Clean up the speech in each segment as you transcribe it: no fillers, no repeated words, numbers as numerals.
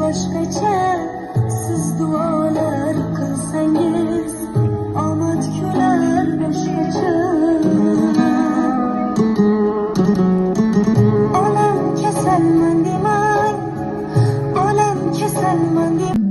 Boshqacha, siz duolar qilsangiz omad kular boshqacha. Olam kasalman demang, olam kasalman demang.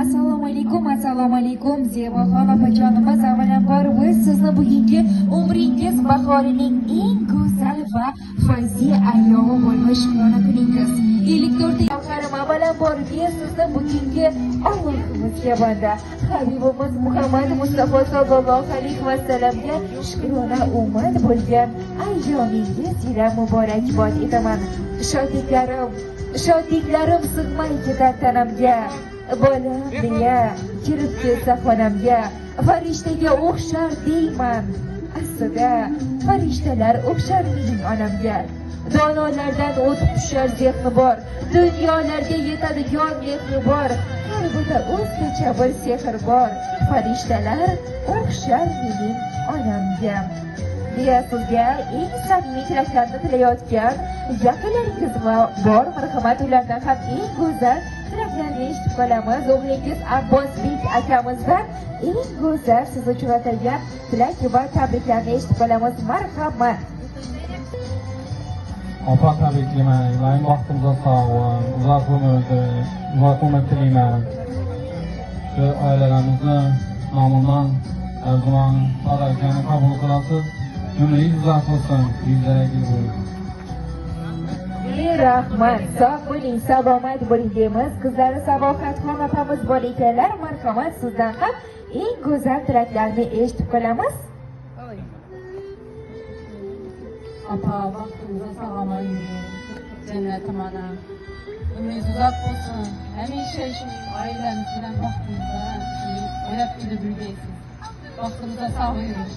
Assalomu alaykum, assalomu alaykum, Zebaxon opajonimiz. Avvalambor biz sizni bugungi umringiz bahorining eng go'zal va fayzli ayyomi bo'lmish shukrona kuningiz 54 gavharim. Avvalambor men sizni bugungi Allohimizga banda Habibimiz Muhammad Mustafa sollallohu alayhi vasallamga shukrona umid bo'lgan ayyomingiz ila muborakbod etaman. Shodliklarim, shodliklarim sig'may ketar tanamga. Bolam deya kirib kelsa xonamga, farishtaga o'xshar deyman. Aslida farishtalar o'xshar mening onamga. Donolardan o'tib tushar zehni bor, dunyolarga yetadigan mehri bor. Qalbida o'zgacha bir sehr bor, farishtalar o'xshar mening onamga. Deya sizga eng samimiy tilaklarni tilayotgan yaqinlaringiz bor, marhamat, ulardan ham eng go'zal tilaklarni eshitib qolamiz. O'g'lingiz Abbosbek akamizdan eng go'zal siz uchun atalgan tilak va tabriklarni eshitib qolamiz. Marhamat. Opa, tabriklayman. Iloyim baxtimizga sog'lik, uzoq umr, uzoq umr tilayman. Shu oilalarimizni nomidan arzumon sadaqani qabul qilasiz. Umringiz uzoq bo'lsin, yuzlarga gul bo'lsin. Rahmat, sog' bo'ling, salomat bo'ling deymiz. Qizlari Sabohatxon opamiz bor ekanlar, marhamat, sizdan ham eng go'zal tilaklarni eshitib qolamiz. Opa, baxtimizga sog'-omon yuring. Jannatim ona. Umringiz uzoq bo'lsin. Hamisha shu oilamiz bilan baxtimizda o'ynab kulib yurgaysiz. Baxtimizda sog' yuring.